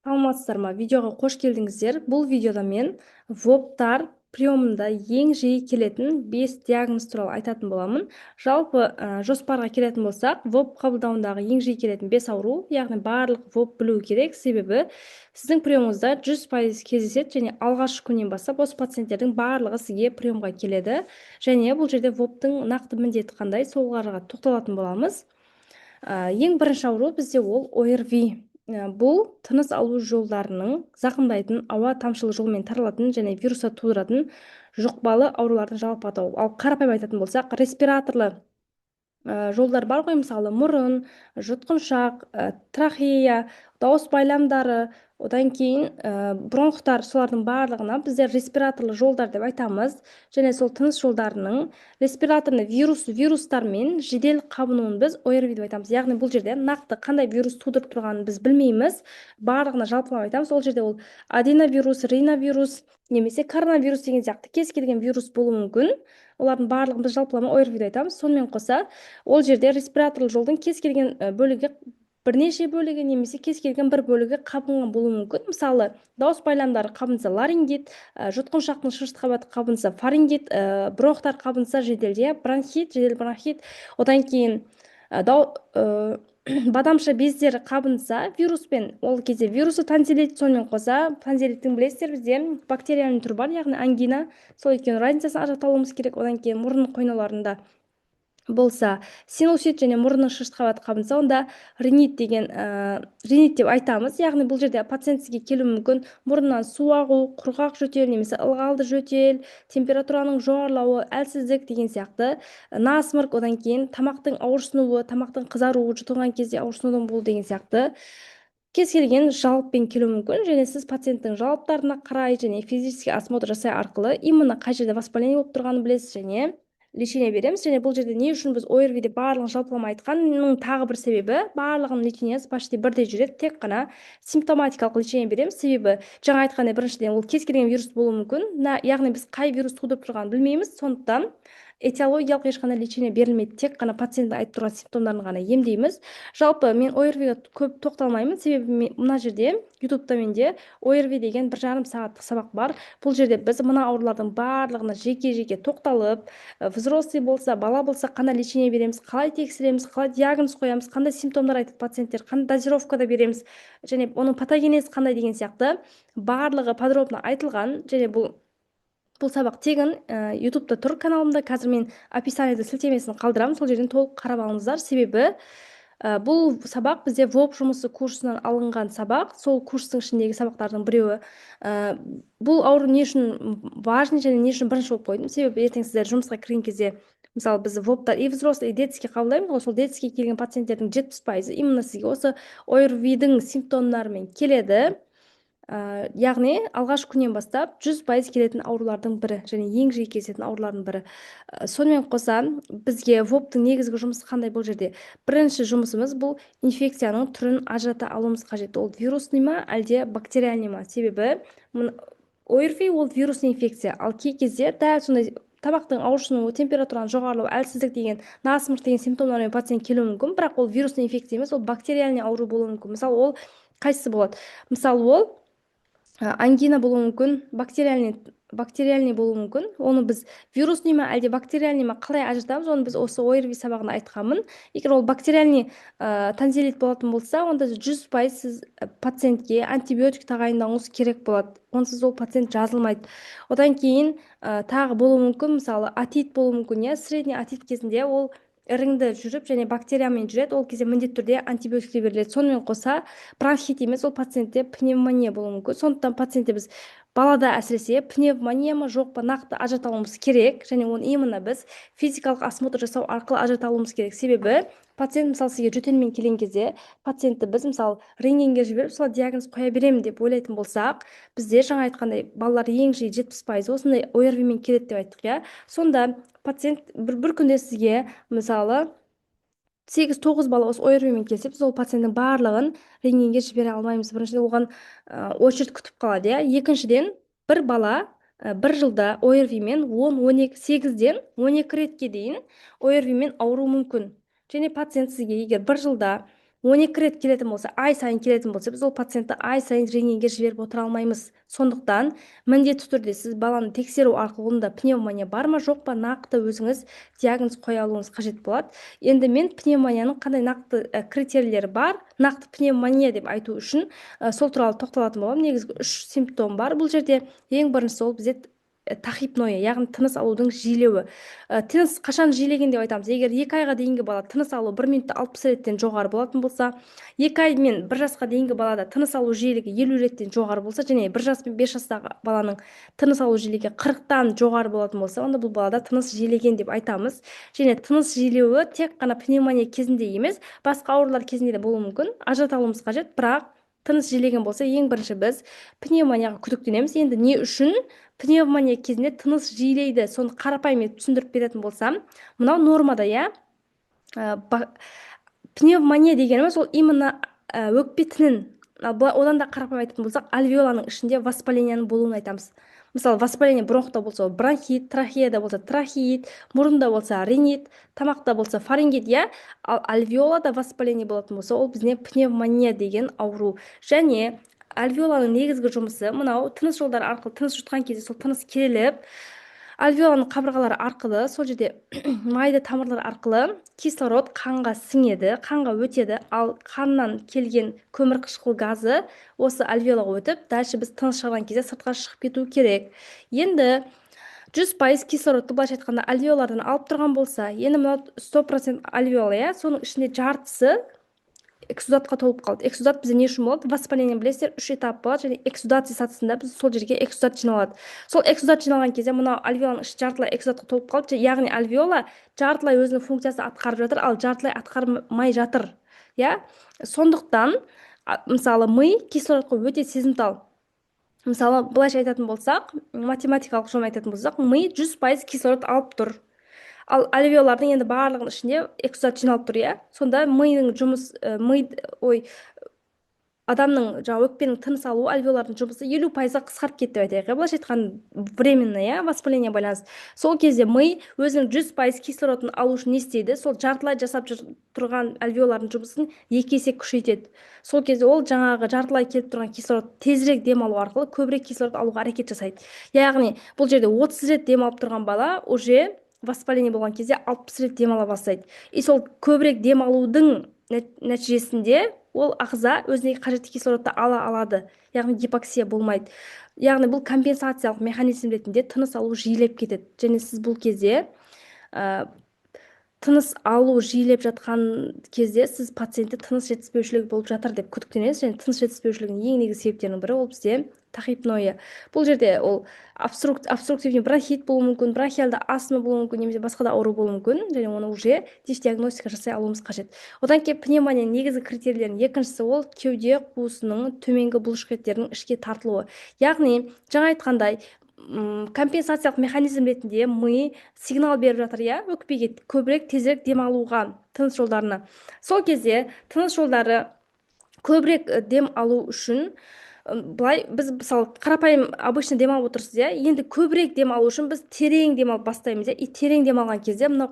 Саламатсыздар ма? Видеоға қош келдіңіздер. Бұл видеода мен ВОПтар приемында ең жиі келетін 5 диагноз туралы айтатын боламын. Жалпы, жоспарға келетін болсақ, ВОП қабылдауындағы ең жиі келетін 5 ауру, яғни барлық ВОП білу керек, себебі сіздің приемыңызда 100% кездеседі және алғашқы күннен бастап осы пациенттердің барлығы сізге приемға келеді. Және бұл жерде ВОПтың нақты міндеті қандай, соларға тоқталатын боламыз. Ең бірінші ауру бізде ол ОРВИ. Бұл тыныс алу жолдарының зақымдайтын, ауа тамшылы жолмен таралатын және вирустар тудыратын жұқпалы аурулардың жалпы атауы. Ал қарапайым айтатын болсақ, респираторлы жолдар бар ғой, мысалы, мұрын, жұтқыншақ, трахея, дауыс байламдары, одан кейін бронхтар, солардың барлығына біздер респираторлы жолдар деп айтамыз. Және сол тыныс жолдарының респираторный вирустармен жедел қабынуын біз ОРВИ деп айтамыз. Яғни бұл жерде нақты қандай вирус тудырып тұрғанын біз білмейміз, барлығына жалпылап айтамыз. Ол жерде ол аденовирус, риновирус немесе коронавирус деген сияқты кез келген вирус болуы мүмкін. Олардың барлығын біз жалпылама ОРВИ деп айтамыз. Сонымен қоса, ол жерде респираторлы жолдың кез келген бөлігі, бірнеше бөлігі немесе кез келген бір бөлігі қабынған болуы мүмкін. Мысалы, дауыс байламдары қабынса, ларингит, жұтқыншақтың шырышты қабаты қабынса, фарингит, бронхтар қабынса, жеделде бронхит, жедел бронхит. Одан кейін бадамша бездері қабынса вируспен, ол кезде вирусы тонзиллит. Сонымен қоса, тонзиллиттің, білесіздер, бізде бактериальный түрі бар, яғни ангина. Сол екеуінің разницасын ажырата алуымыз керек. Одан кейін мұрын қойнауларында болса, синусит және мұрынның шырышты қабаты қабынса, онда ринит деген, ринит деп айтамыз. Яғни бұл жерде пациент сізге келуі мүмкін: мұрнынан су ағу, құрғақ жөтел немесе ылғалды жөтел, температураның жоғарылауы, әлсіздік деген сияқты, насморк, одан кейін тамақтың ауырсынуы, тамақтың қызаруы, жұтылған кезде ауырсынудың болуы деген сияқты кез келген жалобпен келуі мүмкін. Және сіз пациенттің жалобтарына қарай және физический осмотр жасай арқылы именно қай жерде воспаление болып тұрғанын білесіз және лечение береміз. Және бұл жерде не үшін біз ОРВИ деп барлығын жалпылама айтқанның тағы бір себебі: барлығының лечениесі почти бірдей жүреді, тек қана симптоматикалық лечение береміз. Себебі жаңа айтқандай, біріншіден, ол кез келген вирус болуы мүмкін, яғни біз қай вирус тудырып тұрғанын білмейміз. Сондықтан этиологиялық ешқандай лечение берілмейді, тек қана пациенттің айтып тұрған симптомдарын ғана емдейміз. Жалпы, мен ОРВИге көп тоқталмаймын, себебі мына жерде, Ютубта менде ОРВИ деген 1,5 сағаттық сабақ бар. Бұл жерде біз мына аурулардың барлығына жеке жеке тоқталып, взрослый болса, бала болса, қандай лечение береміз, қалай тексереміз, қалай диагноз қоямыз, қандай симптомдар айтады пациенттер, қандай дозировкада береміз және оның патогенезі қандай деген сияқты барлығы подробно айтылған. Және бұл сабақ тегін, Ютубта тұр, каналымда. Қазір мен описаниеде сілтемесін қалдырамын, сол жерден толық қарап алыңыздар. Себебі бұл сабақ бізде ВОП жұмысы курсынан алынған сабақ, сол курстың ішіндегі сабақтардың біреуі. Бұл ауру не үшін важный және не үшін бірінші болып қойдым? Себебі ертең сіздер жұмысқа кірген кезде, мысалы, біз ВОПтар и взрослый, и детский қабылдаймыз ғой, сол детский келген пациенттердің 70%-ы именно сізге осы ОРВИдің симптомдарымен келеді. Яғни алғашқы күннен бастап 100% келетін аурулардың бірі және ең жиі кездесетін аурулардың бірі. Сонымен қоса, бізге ВОПтың негізгі жұмысы қандай? Бұл жерде бірінші жұмысымыз — бұл инфекцияның түрін ажырата алуымыз қажет: ол вирусный ма, әлде бактериальный ма? Себебі ОРВИ ол вирусный инфекция, ал кей кезде дәл сондай тамақтың ауырсынуы, температураның жоғарылауы, әлсіздік деген, насморк деген симптомдармен пациент келуі мүмкін, бірақ ол вирусный инфекция емес, ол бактериальный ауру болуы мүмкін. Мысалы, ол қайсысы болады? Мысалы, ол ангина болуы мүмкін, бактериальный болуы мүмкін. Оны біз вирусный ма, әлде бактериальный ма, қалай ажыратамыз? Оны біз осы ОРВИ сабағында айтқанмын. Егер ол бактериальный тонзиллит болатын болса, онда 100% сіз пациентке антибиотик тағайындауыңыз керек болады, онсыз ол пациент жазылмайды. Одан кейін тағы болуы мүмкін, мысалы, отит болуы мүмкін, иә. Средний отит кезінде ол іріңді жүріп және бактериямен жүреді, ол кезде міндетті түрде антибиотиктер беріледі. Сонымен қоса, бронхит емес, ол пациентте пневмония болуы мүмкін. Сондықтан пациентте біз балада, әсіресе, пневмония ма, жоқ па, нақты ажырата алуымыз керек және оны именно біз физикалық осмотр жасау арқылы ажырата алуымыз керек. Себебі пациент, мысалы, сізге жөтелмен келген кезде, пациентті біз, мысалы, рентгенге жіберіп, солай диагноз қоя беремін деп ойлайтын болсақ, бізде жаңа айтқандай, балалар ең жиі 70% осындай ОРВИ мен келеді деп айттық, иә. Сонда пациент бір күнде сізге, мысалы, сегіз тоғыз бала осы ОРВИ мен келсе, біз ол пациенттің барлығын рентгенге жібере алмаймыз. Біріншіден, оған очередь күтіп қалады, иә. Екіншіден, бір бала бір жылда ОРВИ мен 10, 12, 8-ден 12 ретке дейін ОРВИ мен ауыруы мүмкін. Және пациент сізге егер бір жылда 12 рет келетін болса, ай сайын келетін болса, біз ол пациентті ай сайын рентгенге жіберіп отыра алмаймыз. Сондықтан міндетті түрде сіз баланы тексеру арқылы онда пневмония бар ма, жоқ па, нақты өзіңіз диагноз қоя алуыңыз қажет болады. Енді мен пневмонияның қандай нақты критерийлері бар, нақты пневмония деп айту үшін, сол туралы тоқталатын боламын. Негізгі үш симптом бар бұл жерде. Ең біріншісі ол бізде тахипноя, яғни тыныс алудың жиілеуі. Тыныс қашан жиілеген деп айтамыз? Егер 2 айға дейінгі бала тыныс алу 1 минутта 60 реттен жоғары болатын болса, 2 ай мен 1 жасқа дейінгі балада тыныс алу жиілігі 50 реттен жоғары болса және 1 жас пен 5 жастағы баланың тыныс алу жиілігі 40-тан жоғары болатын болса, онда бұл балада тыныс жиілеген деп айтамыз. Және тыныс жиілеуі тек қана пневмония кезінде емес, басқа аурулар кезінде де болуы мүмкін, ажырата алуымыз қажет. Бірақ тыныс жиілеген болса, ең бірінші біз пневмонияға күдіктенеміз. Енді не үшін пневмония кезінде тыныс жиілейді, соны қарапайым етіп түсіндіріп беретін болсам, мынау нормада, иә. Пневмония дегеніміз ол именно өкпе тінін, ал одан да қарапайым айтатын болсақ, альвеоланың ішінде воспаление нің болуын айтамыз. Мысалы, воспаление бронхта болса, ол бронхит, трахеяда болса, трахеит, мұрында болса, ринит, тамақта болса, фарингит, иә. Ал альвеолада воспаление болатын болса, ол бізде пневмония деген ауру. Және альвеоланың негізгі жұмысы мынау тыныс жолдары арқылы тыныс жұтқан кезде сол тыныс келіп, альвеоланың қабырғалары арқылы, сол жерде майда тамырлар арқылы кислород қанға сіңеді, қанға өтеді. Ал қаннан келген көмірқышқыл газы осы альвеолаға өтіп, дальше біз тыныс шығарған кезде сыртқа шығып кету керек. Енді 100% кислородты, былайша айтқанда, альвеолардан алып тұрған болса, енді мынау 100% альвеола, иә, соның ішінде жартысы эксудатқа толып қалды. Эксудат бізде не үшін болады? Воспаление, білесіздер, үш этап болады және эксудация сатысында біз сол жерге эксудат жиналады. Сол эксудат жиналған кезде мынау альвеоланың іші жартылай эксудатқа толып қалды, яғни альвеола жартылай өзінің функциясын атқарып жатыр, ал жартылай атқармай жатыр, иә. Сондықтан, мысалы, ми кислородқа өте сезімтал. Мысалы, былайша айтатын болсақ, математикалық жолмен айтатын болсақ, ми 100% кислород алып тұр, ал альвеолардың енді барлығының ішінде эксудат жиналып тұр, иә. Сонда мидың жұмыс, ми, ой, адамның жаңағы өкпенің тыныс алуы, альвеолардың жұмысы 50%-ға қысқарып кетті деп айтайық, иә, былайша айтқанда, временно, иә, воспаление байланысты. Сол кезде ми өзінің 100% кислородын алу үшін не істейді? Сол жартылай жасап тұрған альвеолардың жұмысын екі есе күшейтеді. Сол кезде ол жаңағы жартылай келіп тұрған кислород тезірек дем алу арқылы көбірек кислород алуға әрекет жасайды. Яғни бұл жерде 30 рет дем алып тұрған бала уже воспаление болған кезде 60 рет дем ала бастайды. И сол көбірек дем алудың нәтижесінде ол ағза өзіне қажетті кислородты ала алады, яғни гипоксия болмайды. Яғни бұл компенсациялық механизм ретінде тыныс алу жиілеп кетеді. Және сіз бұл кезде, тыныс алу жиілеп жатқан кезде, сіз пациентте тыныс жетіспеушілігі болып жатыр деп күдіктенесіз. Және тыныс жетіспеушілігінің ең негізгі себептерінің бірі ол бізде тахипноя. Бұл жерде ол обструктивный бронхит болуы мүмкін, бронхиалды астма болуы мүмкін немесе басқа да ауру болуы мүмкін және оны уже диагностика жасай алуымыз қажет. Одан кейін пневмонияның негізгі критерийлерінің екіншісі ол кеуде қуысының төменгі бұлшықеттерінің ішке тартылуы. Яғни жаңа айтқандай, компенсациялық механизм ретінде ми сигнал беріп жатыр, иә, өкпеге көбірек, тезірек дем алуға, тыныс жолдарына. Сол кезде тыныс жолдары көбірек дем алу үшін, былай, біз, мысалы, қарапайым обычно дем алып отырсыз, иә. Енді көбірек дем алу үшін біз терең дем алып бастаймыз, иә. И терең дем алған кезде мынау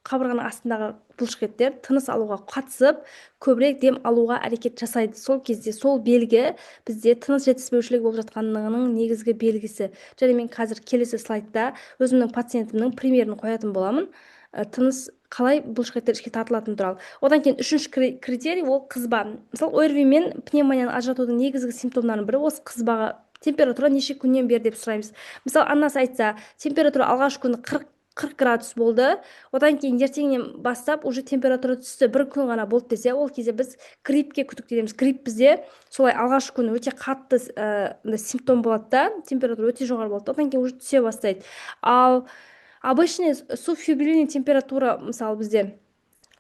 қабырғаның астындағы бұлшықеттер тыныс алуға қатысып, көбірек дем алуға әрекет жасайды. Сол кезде сол белгі бізде тыныс жетіспеушілігі болып жатқандығының негізгі белгісі. Және мен қазір келесі слайдта өзімнің пациентімнің пример ін қоятын боламын, тыныс қалай бұлшықеттер ішке тартылатыны туралы. Одан кейін үшінші критерий ол қызба. Мысалы, ОРВИ мен пневмонияны ажыратудың негізгі симптомдарының бірі осы қызбаға. Температура неше күннен бері деп сұраймыз. Мысалы, анасы айтса, температура алғашқы күні 40 градус болды, одан кейін ертеңнен бастап уже температура түсті, бір күн ғана болды десе, ол кезде біз гриппке күдіктенеміз. Грипп бізде солай алғашқы күні өте қатты симптом болады да, температура өте жоғары болады, одан кейін уже түсе бастайды. Ал обычный субфебрильный температура, мысалы, бізде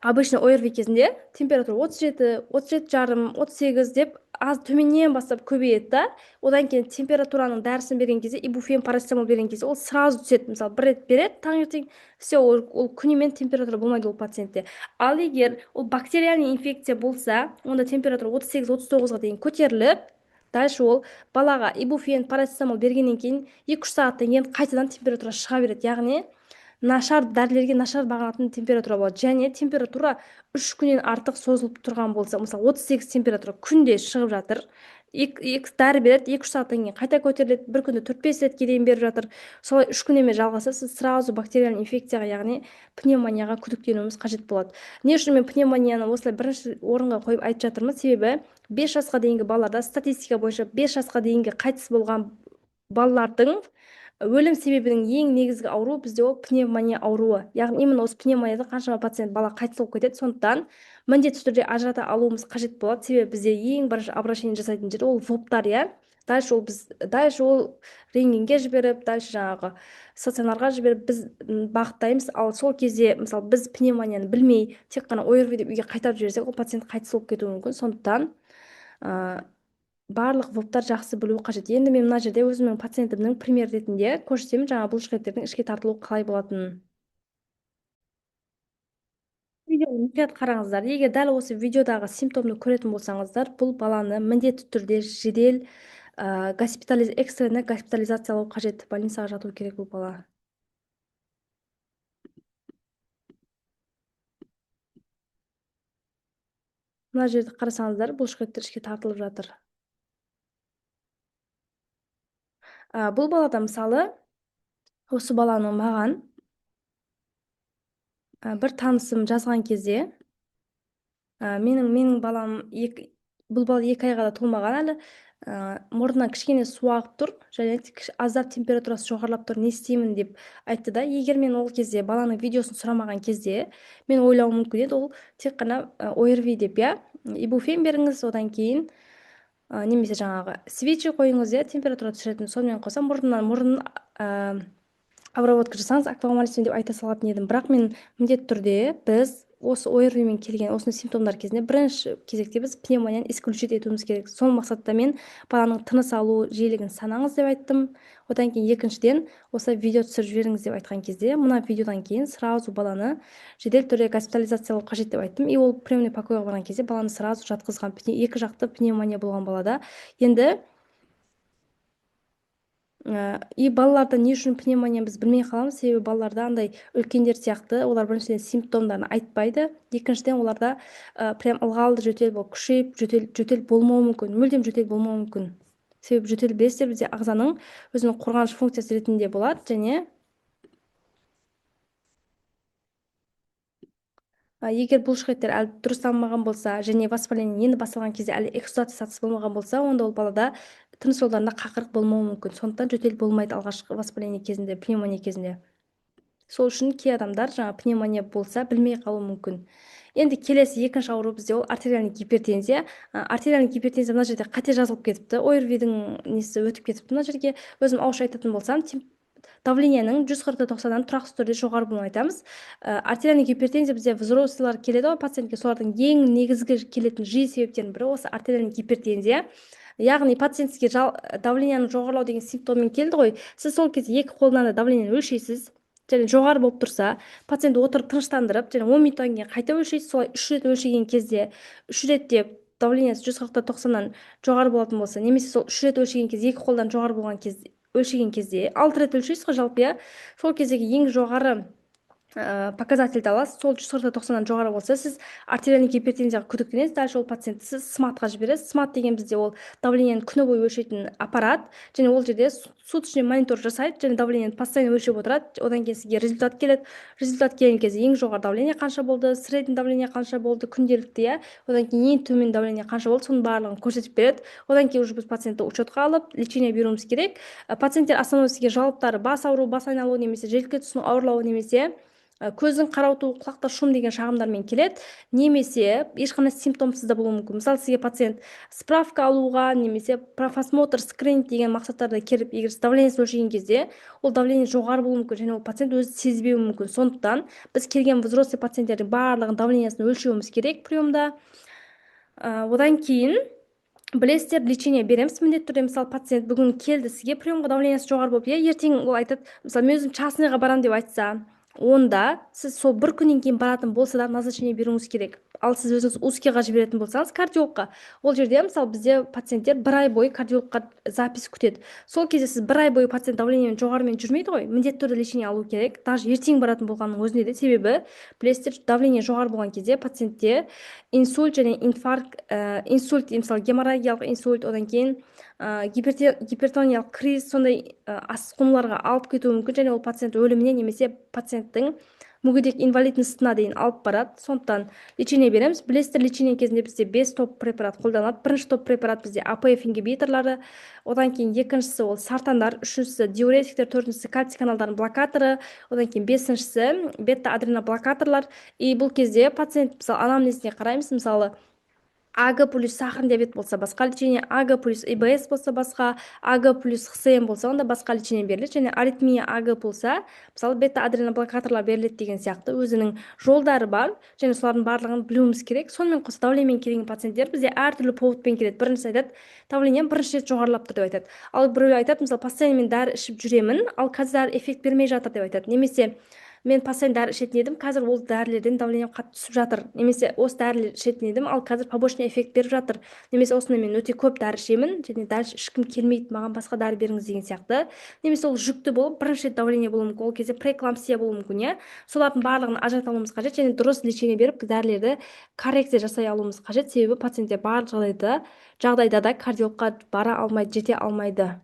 обычно ОРВИ кезінде температура 37, 37,5, 38 деп аз төменнен бастап көбейеді да, одан кейін температураның дәрісін берген кезде, ибуфен, парацетамол берген кезде ол сразу түседі. Мысалы, бір рет береді таңертең, все, ол күнімен температура болмайды ол пациентте. Ал егер ол бактериальный инфекция болса, онда температура 38, 39-ға дейін көтеріліп, дальше ол балаға ибуфен, парацетамол бергеннен кейін 2-3 сағаттан кейін қайтадан температура шыға береді. Яғни Нашар дәрілерге нашар бағынатын температура болады. Және температура 3 күннен артық созылып тұрған болса, мысалы 38 температура күнде шығып жатыр, екі дәрі береді, 2-3 сағаттан кейін қайта көтеріледі, бір күнде 4-5 ретке дейін беріп жатыр. Солай 3 күн емес жалғаса, сіз сразу бактериальный инфекцияға, яғни пневмонияға күдіктенуіміз қажет болады. Не үшін мен пневмонияны осылай бірінші орынға қойып айтып жатырмын? Себебі 5 жасқа дейінгі балаларда статистика бойынша 5 жасқа дейінгі қайтыс болған балалардың өлім себебінің ең негізгі ауруы бізде ол пневмония ауруы. Яғни именно осы пневмонияда қаншама пациент бала қайтыс болып кетеді. Сондықтан міндетті түрде ажырата алуымыз қажет болады. Себебі бізде ең бірінші обращение жасайтын жер ол ВОПтар, иә. Дальше ол біз, дальше ол рентгенге жіберіп, дальше жаңағы стационарға жіберіп біз бағыттаймыз. Ал сол кезде мысалы біз пневмонияны білмей тек қана ОРВИ деп үйге қайтарып жіберсек, ол пациент қайтыс болып кетуі мүмкін. Сондықтан барлық ВОПтар жақсы білу қажет. Енді мен мына жерде өзімнің пациентімнің пример ретінде көрсетемін жаңа бұлшықеттердің ішке тартылуы қалай болатынын. Видеоны мұқият қараңыздар. Егер дәл осы видеодағы симптомды көретін болсаңыздар, бұл баланы міндетті түрде жедел экстренно госпитализациялау қажет. Больницаға жату керек бұл бала. Мына жерді қарасаңыздар, бұлшықеттер ішке тартылып жатыр. Бұл балада мысалы, осы баланы маған бір танысым жазған кезде, менің балам екі, бұл бала 2 айға да толмаған әлі, мұрнынан кішкене су ағып тұр, және аздап температурасы жоғарылап тұр, не істеймін деп айтты да. Егер мен ол кезде баланың видеосын сұрамаған кезде, мен ойлауым мүмкін еді, ол тек қана ОРВИ деп, иә, ибуфен беріңіз, одан кейін немесе жаңағы свечи қойыңыз, иә, температура түсіретін, сонымен қоса мұрнын обработка жасаңыз аквамарисмен деп айта салатын едім. Бірақ мен міндетті түрде біз осы ОРВИ-мен келген осындай симптомдар кезінде бірінші кезекте біз пневмонияны исключить етуіміз керек. Сол мақсатта мен баланың тыныс алу жиілігін санаңыз деп айттым. Одан кейін екіншіден осы видео түсіріп жіберіңіз деп айтқан кезде, мына видеодан кейін сразу баланы жедел түрде госпитализациялау қажет деп айттым. И ол приемный покойға барған кезде баланы сразу жатқызған, екі жақты пневмония болған балада. Енді и балаларда не үшін пневмония біз білмей қаламыз? Себебі балаларда андай үлкендер сияқты, олар біріншіден симптомдарын айтпайды, екіншіден оларда прям ылғалды жөтел болып күшейіп жөтел болмауы мүмкін, мүлдем жөтел болмауы мүмкін. Себебі жөтел білесіздер, бізде ағзаның өзінің қорғаныш функциясы ретінде болады. Және егер бұлшықеттер әлі дұрыс дамымаған болса және воспаление енді басталған кезде әлі экссудация сатысы болмаған болса, онда ол балада тыныс жолдарында қақырық болмауы мүмкін. Сондықтан жөтел болмайды алғашқы воспаление кезінде, пневмония кезінде. Сол үшін кей адамдар жаңа пневмония болса білмей қалуы мүмкін. Енді келесі екінші ауру бізде ол артериальный гипертензия. Артериальный гипертензия мына жерде қате жазылып кетіпті. ОРВИ-дің несі өтіп кетіпті мына жерге. Өзім ауызша айтатын болсам, давлениенің жүз қырықта тоқсаннан тұрақты түрде жоғары болуын айтамыз. Артериальный гипертензия бізде взрослылар келеді ғой пациентке, солардың ең негізгі келетін жиі себептерінің бірі осы артериальный гипертензия. Яғни пациент сізге давлениенің жоғарылау деген симптоммен келді ғой, сіз сол кезде екі қолынан да давлениені өлшейсіз, және жоғары болып тұрса, пациент отырып тыныштандырып, және 10 минуттан кейін қайта өлшейсіз. Солай 3 рет өлшеген кезде, 3 ретте давлениесі жүз қырықта тоқсаннан жоғары болатын болса, немесе сол 3 рет өлшеген кезде екі қолдан жоғары болған кезде, өлшеген кезде 6 рет өлшейсіз ғой жалпы, иә, сол кездегі ең жоғары показательді аласыз. Сол жүз қырықта тоқсаннан жоғары болса, сіз артериальный гипертензияға күдіктенесіз. Дальше ол пациентті сіз СМАТқа жібересіз. СМАТ деген бізде ол давлениені күні бойы өлшейтін аппарат, және ол жерде суточный монитор жасайды, және давлениені постоянно өлшеп отырады. Одан кейін сізге результат келеді. Результат келген кезде ең жоғары давление қанша болды, средний давление қанша болды күнделікті, иә, одан кейін ең төмен давление қанша болды, соның барлығын көрсетіп береді. Одан кейін уже біз пациентті учетқа алып лечение беруіміз керек. Пациенттер основной сізге жалобалары бас ауруы, бас айналуы, немесе желке тұсының ауырлауы, немесе көздің қарауытуы, құлақта шум деген шағымдармен келеді, немесе ешқандай симптомсыз да болуы мүмкін. Мысалы, сізге пациент справка алуға немесе профосмотр, скрининг деген мақсаттарда келіп, егер сіз давлениесін өлшеген кезде ол давление жоғары болуы мүмкін, және ол пациент өзі сезбеуі мүмкін. Сондықтан біз келген взрослый пациенттердің барлығын давлениесін өлшеуіміз керек приемда. Одан кейін білесіздер, лечение береміз міндетті түрде. Мысалы, пациент бүгін келді сізге приемға, давлениесі жоғары болып, иә, ертең ол айтады, мысалы, мен өзім частныйға барамын деп айтса, онда сіз сол бір күннен кейін баратын болса да назначение беруіңіз керек. Ал сіз өзіңіз узкийға жіберетін болсаңыз, кардиологқа, ол жерде, мысалы, бізде пациенттер бір ай бойы кардиологқа запись күтеді. Сол кезде сіз бір ай бойы пациент давлениемен жоғарымен жүрмейді ғой, міндетті түрде лечение алу керек, даже ертең баратын болғанның өзінде де. Себебі, білесіздер, давление жоғары болған кезде пациентте инсульт және инфаркт, инсульт, мысалы, геморрагиялық инсульт, одан кейін гипертониялық криз, сондай асқынуларға алып кетуі мүмкін және ол пациент өліміне немесе пациенттің мүгедек, инвалидностына дейін алып барады. Сондықтан лечение береміз. Білесіздер, лечение кезінде бізде бес топ препарат қолданылады. Бірінші топ препарат бізде АПФ ингибиторлары, одан кейін екіншісі ол сартандар, үшіншісі диуретиктер, төртіншісі кальций каналдарының блокаторы, одан кейін бесіншісі бета адреноблокаторлар. И бұл кезде пациент, мысалы, анамнезіне қараймыз. Мысалы, АГ плюс сахарный диабет болса, басқа лечение, АГ плюс ИБС болса, басқа, АГ плюс ХСМ болса, онда басқа лечение беріледі және аритмия АГ болса, мысалы, бета адреноблокаторлар беріледі деген сияқты өзінің жолдары бар және солардың барлығын білуіміз керек. Сонымен қоса, давлениемен келген пациенттер бізде әртүрлі поводпен келеді. Біріншісі айтады: «Давлением бірінші рет жоғарылап тұр», – деп айтады. Ал біреу айтады, мысалы, «Постоянно мен дәрі ішіп жүремін, ал қазір дәрі эффект бермей жатыр», – деп айтады. Немесе «Мен постоянно дәрі ішетін едім, қазір ол дәрілерден давлением қатты түсіп жатыр», немесе «Осы дәрілер ішетін едім, ал қазір побочный эффект беріп жатыр», немесе «Осыны мен өте көп дәрі ішемін және дальше ішкім келмейді, маған басқа дәрі беріңіз» деген сияқты. Немесе ол жүкті болып, бірінші рет давление болуы мүмкін, ол кезде преэклампсия болуы мүмкін, иә. Солардың барлығын ажырата алуымыз қажет және дұрыс лечение беріп, дәрілерді коррекция жасай алуымыз қажет. Себебі пациенттер барлық жағдайда да кардиологқа бара алмайды, жете алмайды.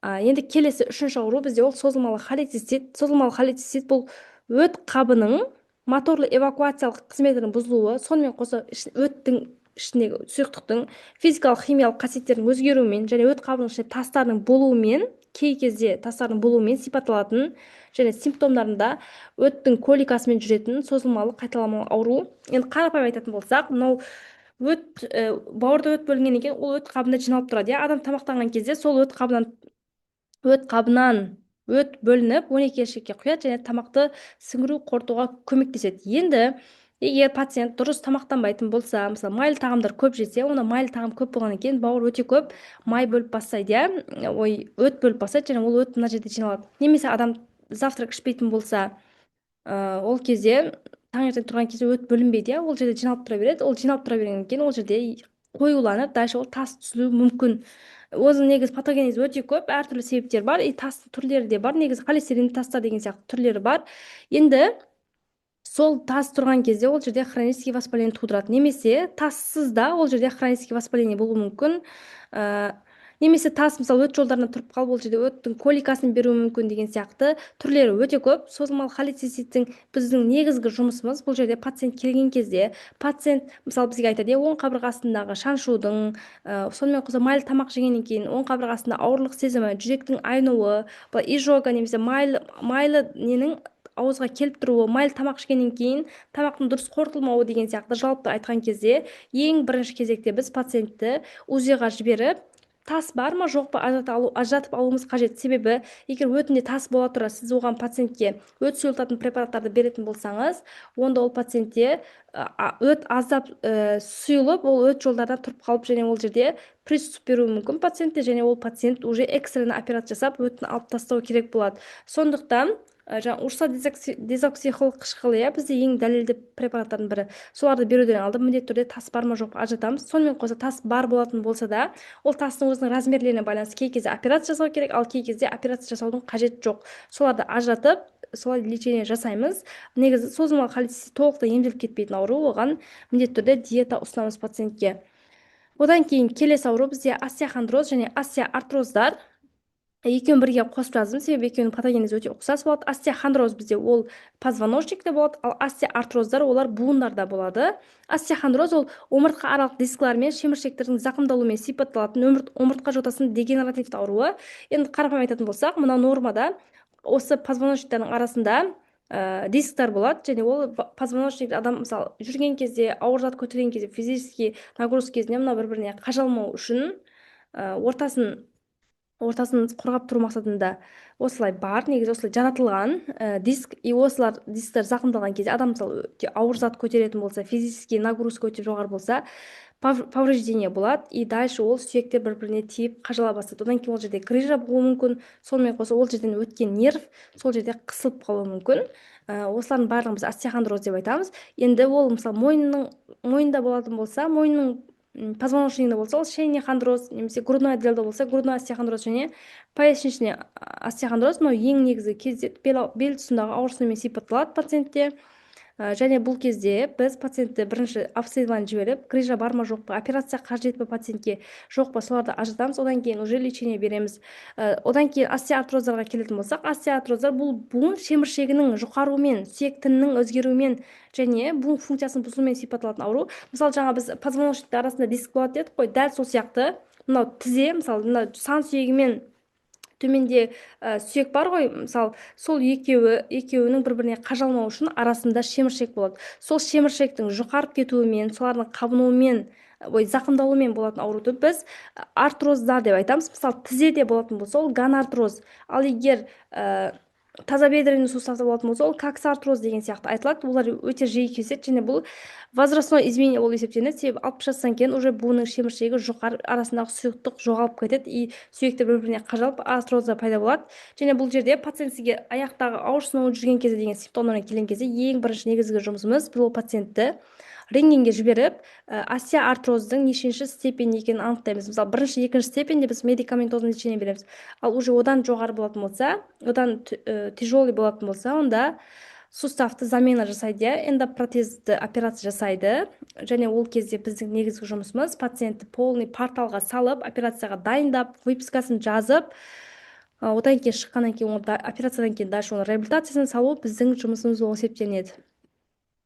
Енді келесі үшінші ауру бізде ол созылмалы холецистит. Созылмалы холецистит – бұл өт қабының моторлы эвакуациялық қызметінің бұзылуы, сонымен қоса өттің ішіндегі сұйықтықтың физикалық, химиялық қасиеттерінің өзгеруімен және өт қабының ішінде тастардың болуымен, кей кезде тастардың болуымен сипатталатын және симптомдарында өттің коликасымен жүретін созылмалы, қайталамалы ауру. Енді қарапайым айтатын болсақ, мынау өт, бауырда өт бөлінгеннен кейін ол өт қабында жиналып тұрады, иә. Адам тамақтанған кезде сол өт қабынан өт бөлініп, 12 ішекке құяды және тамақты сіңіру, қорытуға көмектеседі. Енді егер пациент дұрыс тамақтанбайтын болса, мысалы, майлы тағамдар көп жесе, онда майлы тағам көп болғаннан кейін бауыр өте көп май бөліп бастайды, иә, ой, өт бөліп бастайды және ол өт мына жерде жиналады. Немесе адам завтрак ішпейтін болса, ол кезде таңертең тұрған кезде өт бөлінбейді, иә, ол жерде жиналып тұра береді. Ол жиналып тұра бергеннен кейін ол жерде қоюланып, дальше ол тас түзілуі мүмкін. Оның негізі патогенезі өте көп, әртүрлі себептер бар и тастың түрлері де бар негізі, холестерин тастар деген сияқты түрлері бар. Енді сол тас тұрған кезде ол жерде хронический воспаление тудырады немесе тассыз да ол жерде хронический воспаление болуы мүмкін, немесе тас, мысалы, өт жолдарына тұрып қалып, ол жерде өттің коликасын беруі мүмкін деген сияқты түрлері өте көп. Созылмалы холециститтің біздің негізгі жұмысымыз бұл жерде пациент келген кезде, пациент, мысалы, бізге айтады, иә, оң қабырғасындағы шаншудың, сонымен қоса майлы тамақ жегеннен кейін оң қабырғасында ауырлық сезімі, жүректің айнуы, былай изжога немесе майлы ненің ауызға келіп тұруы, майлы тамақ ішкеннен кейін тамақтың дұрыс қорытылмауы деген сияқты. Жалпы айтқан кезде, ең бірінші кезекте біз пациентті УЗИ-ға жіберіп, тас бар ма, жоқ па, ажыратып алуымыз қажет. Себебі егер өтінде тас бола тұра сіз оған, пациентке, өт сұйылтатын препараттарды беретін болсаңыз, онда ол пациентте өт аздап сұйылып, ол өт жолдарына тұрып қалып және ол жерде приступ беруі мүмкін пациентте және ол пациент уже экстренный операция жасап, өтін алып тастау керек болады. Сондықтан жаңағы урсодезоксихолық қышқылы, иә, бізде ең дәлелді препараттардың бірі. Соларды беруден алдын міндетті түрде тас бар ма, жоқ па, ажыратамыз. Сонымен қоса, тас бар болатын болса да, ол тастың өзінің размерлеріне байланысты кей кезде операция жасау керек, ал кей кезде операция жасаудың қажеті жоқ. Соларды ажыратып, солай лечение жасаймыз. Негізі созылмалы холецистит толықтай емделіп кетпейтін ауру, оған міндетті түрде диета ұсынамыз пациентке. Одан кейін келесі ауру бізде остеохондроз және остеоартроздар. Екеуін бірге қосып жаздым, себебі екеуінің патогенезі өте ұқсас болады. Остеохондроз бізде ол позвоночникте болады, ал остеоартроздар олар буындарда болады. Остеохондроз ол омыртқа аралық дисклар мен шеміршектердің зақымдалуымен сипатталатын омыртқа жотасының дегенеративті ауруы. Енді қарапайым айтатын болсақ, мына нормада осы позвоночниктардың арасында дисктар болады және ол позвоночник адам, мысалы, жүрген кезде, ауыр зат көтерген кезде, физический нагрузка кезінде мына бір біріне қажалмау үшін ортасын Ортасын қорғап тұру мақсатында осылай бар, негізі осылай жаратылған диск. И осылар, дисктер зақымдалған кезде, адам, мысалы, өте ауыр зат көтеретін болса, физический нагрузка өте жоғары болса, повреждение болады. И дальше ол сүйектер бір біріне тиіп, қажала бастайды. Одан кейін ол жерде грыжа болуы мүмкін. Сонымен қоса ол жерден өткен нерв сол жерде қысылып қалуы мүмкін. Осылардың барлығын біз остеохондроз деп айтамыз. Енді ол, мысалы, мойнында болатын болса, мойынның позвоночнигінде болса, ол шейный хондроз немесе грудной отделда болса, грудной остеохондроз және поясничный остеохондроз. Мынау ең негізгі кезде бел тұсындағы ауырсынумен сипатталады пациентте. Және бұл кезде біз пациентті бірінші обследование жіберіп, грыжа бар ма, жоқ па, операция қажет пе пациентке, жоқ па, соларды ажыратамыз. Одан кейін уже лечение береміз. Одан кейін остеоартроздарға келетін болсақ, остеоартроздар бұл буын шеміршегінің жұқаруымен, сүйек тінінің өзгеруімен және буын функциясының бұзылуымен сипатталатын ауру. Мысалы, жаңа біз позвоночниктің арасында диск болады дедік қой, дәл сол сияқты мынау тізе, мысалы, мына сан сүйегімен төменде сүйек бар ғой, мысалы, сол екеуінің бір біріне қажалмау үшін арасында шеміршек болады. Сол шеміршектің жұқарып кетуімен, солардың қабынуымен, ой, зақымдалуымен болатын ауруды біз артроздар деп айтамыз. Мысалы, тізеде болатын болса, ол гонартроз, ал егер тазобедренный суставта болатын болса, ол коксартроз деген сияқты айтылады. Олар өте жиі кездеседі және бұл возрастной изменение болып есептелінеді, себебі 60 жастан кейін уже буынның шеміршегі жұқарып, арасындағы сұйықтық жоғалып кетеді и сүйектер бір біріне қажалып, артроздар пайда болады. Және бұл жерде пациент сізге аяқтағы ауырсыну, жүрген кезде деген симптомдармен келген кезде, ең бірінші негізгі жұмысымыз бұл ол пациентті рентгенге жіберіп, остеоартроздың нешінші степень екенін анықтаймыз. Мысалы, бірінші, екінші степеньде біз медикаментозный лечение береміз, ал уже одан жоғары болатын болса, одан тяжелый болатын болса, онда суставты замена жасайды, иә, эндопротезді операция жасайды. Және ол кезде біздің негізгі жұмысымыз пациентті полный порталға салып, операцияға дайындап, выпискасын жазып, одан кейін шыққаннан кейін, оны операциядан кейін дальше оның реабилитациясын салу біздің жұмысымыз болып есептелінеді.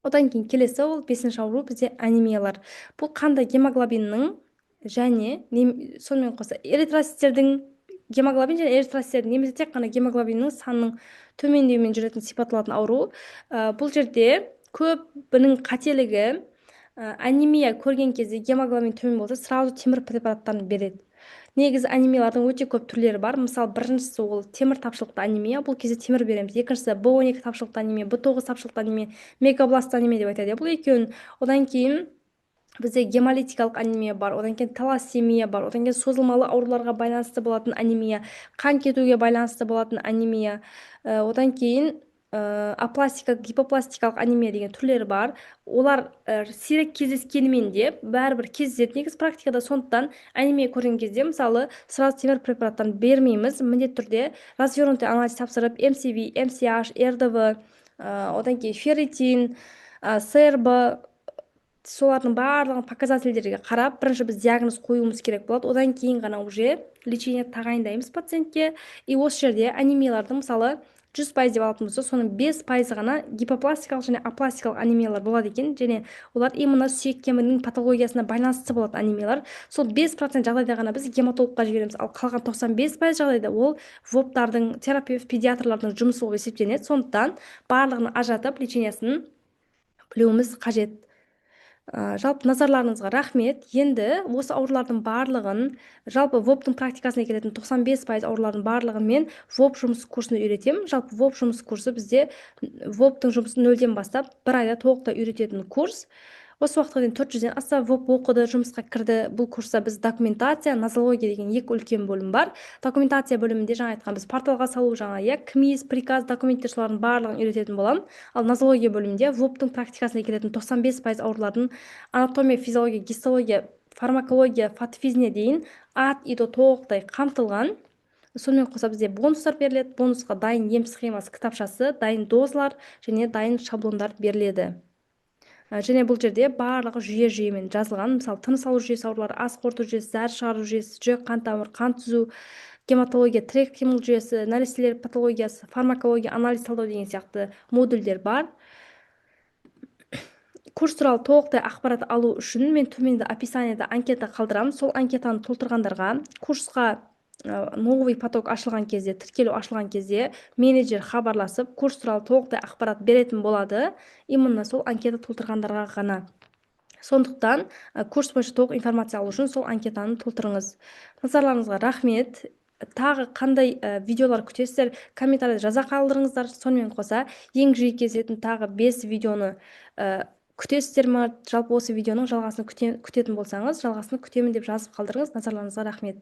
Одан кейін келесі ол бесінші ауру бізде анемиялар. Бұл қандай гемоглобиннің және сонымен қоса эритроциттердің, гемоглобин және эритроциттердің немесе тек қана гемоглобиннің санының төмендеуімен жүретін, сипатталатын ауру. Бұл жерде көбінің қателігі, анемия көрген кезде, гемоглобин төмен болса, сразу темір препараттарын береді. Негізі анемиялардың өте көп түрлері бар. Мысалы, біріншісі ол темір тапшылықты анемия, бұл кезде темір береміз. Екіншісі B12 тапшылықты анемия, B9 тапшылықты анемия, мегабласт анемия деп айтады, иә, бұл екеуін. Одан кейін бізде гемолитикалық анемия бар, одан кейін талассемия бар, одан кейін созылмалы ауруларға байланысты болатын анемия, қан кетуге байланысты болатын анемия, одан кейін апластика, гипопластикалық анемия деген түрлері бар. Олар сирек кездескенімен де бәрібір кездеседі негізі практикада. Сондықтан анемия көрген кезде, мысалы, сразу темір препараттарын бермейміз. Міндетті түрде развернутый анализ тапсырып, МСВ, МСH, РДВ, одан кейін ферритин, СРБ, солардың барлығын показательдерге қарап, бірінші біз диагноз қоюымыз керек болады. Одан кейін ғана уже лечение тағайындаймыз пациентке. И осы жерде анемиялардың, мысалы, 100% деп алатын болсақ, соның 5%-ы ғана гипопластикалық және апластикалық анемиялар болады екен. Және олар именно сүйек кемігінің патологиясына байланысты болатын анемиялар. Сол 5% жағдайда ғана біз гематологқа жібереміз, ал қалған 95% жағдайда ол ВОПтардың, терапевт педиатрлардың жұмысы болып есептелінеді. Сондықтан барлығын ажыратып, лечениесін білуіміз қажет. Жалпы назарларыңызға рахмет. Енді осы аурулардың барлығын, жалпы ВОПтың практикасына келетін 95% аурулардың барлығын мен ВОП жұмыс курсында үйретемін. Жалпы ВОП жұмыс курсы бізде ВОПтың жұмысын нөлден бастап бір айда толықтай үйрететін курс. Осы уақытқа дейін 400-ден аса ВОП оқыды, жұмысқа кірді. Бұл курста біз документация, нозология деген екі үлкен бөлім бар. Документация бөлімінде жаңа айтқан біз порталға салу, жаңа, иә, КМИС, приказ, документтер, солардың барлығын үйрететін боламын. Ал нозология бөлімінде ВОПтың практикасына келетін 95% аурулардың анатомия, физиология, гистология, фармакология, патофизіне дейін от и до толықтай қамтылған. Сонымен қоса бізде бонустар беріледі. Бонусқа дайын ем схемасы кітапшасы, дайын дозалар және дайын шаблондар беріледі. Және бұл жерде барлығы жүйе жүйемен жазылған. Мысалы, тыныс алу жүйесі аурулары, ас қорыту жүйесі, зәр шығару жүйесі, жүрек қан тамыр, қан түзу, гематология, тірек қимыл жүйесі, нәрестелер патологиясы, фармакология, анализ талдау деген сияқты модульдер бар. Курс туралы толықтай ақпарат алу үшін мен төменде описаниеда анкета қалдырамын. Сол анкетаны толтырғандарға курсқа новый поток ашылған кезде, тіркелу ашылған кезде менеджер хабарласып, курс туралы толықтай ақпарат беретін болады, именно сол анкета толтырғандарға ғана. Сондықтан курс бойынша толық информация алу үшін сол анкетаны толтырыңыз. Назарларыңызға рахмет. Тағы қандай видеолар күтесіздер, комментарийде жаза қалдырыңыздар. Сонымен қоса, ең жиі кездесетін тағы 5 видеоны күтесіздер ма? Жалпы, осы видеоның жалғасын күтетін болсаңыз, «Жалғасын күтемін» деп жазып қалдырыңыз. Назарларыңызға рахмет.